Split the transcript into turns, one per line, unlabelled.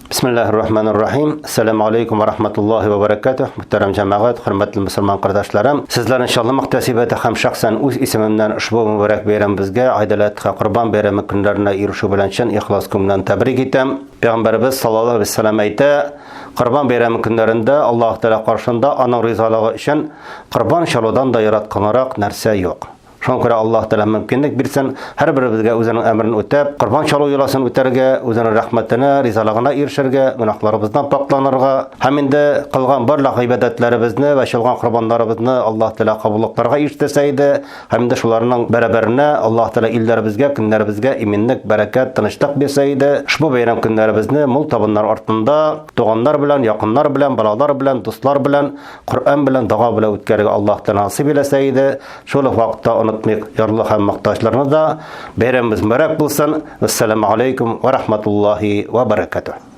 Бисмиллаһир рахманир рахим. Ассаламу алейкум ва рахматуллахи ва баракатух. Мөхтәрәм җәмәгать, хөрмәтле мөселман кардәшләрем, сезләрне Чаллы мөхтәсибәте һәм шәхсән үз исемемнән ошбу мөбарәк бәйрәмебезгә Айдәл-Әдха Корбан бәйрәме көннәренә ирешү белән чын ихлас күңелдән тәбрик итәм. Пәйгамбәребез саллаллаһу алейһи ва сәлләм әйтә, Корбан бәйрәме көннәрендә Аллаһ Тәгалә каршында аның ризалыгы өчен корбан чалудан да яратканрак нәрсә юк. Шуңа күрә Аллаһ Тәгалә мөмкинлек бирсен, һәрберебезгә үзенең әмерен үтәп, корбан чалу йоласын үтәргә, үзенең рәхмәтенә, ризалыгына ирешергә, гөнаһларыбыздан пакъланырга һәм инде кылган барлык гыйбадәтләребезне вә чалган корбаннарыбызны Аллаһ Тәгалә кабуллыкларга ирештерсә иде, һәм инде шуларның бәрабәренә Аллаһ Тәгалә илләребезгә, көннәребезгә иминлек, бәрәкәт, тынычлык бирсә иде. Ошбу бәйрәм көннәребезне мул табыннар артында туганнар белән, якыннар белән, балалар белән, дуслар белән, Коръән белән, дога белән үткәрергә Аллаһ Тәгалә насыйп иләсә иде. Шул ук вакытта онытмыйк ярлы һәм мохтаҗларны да. Бәйрәмебез мөбарәк булсын. Ассаламу алейкум ва рахматуллахи ва баракатух.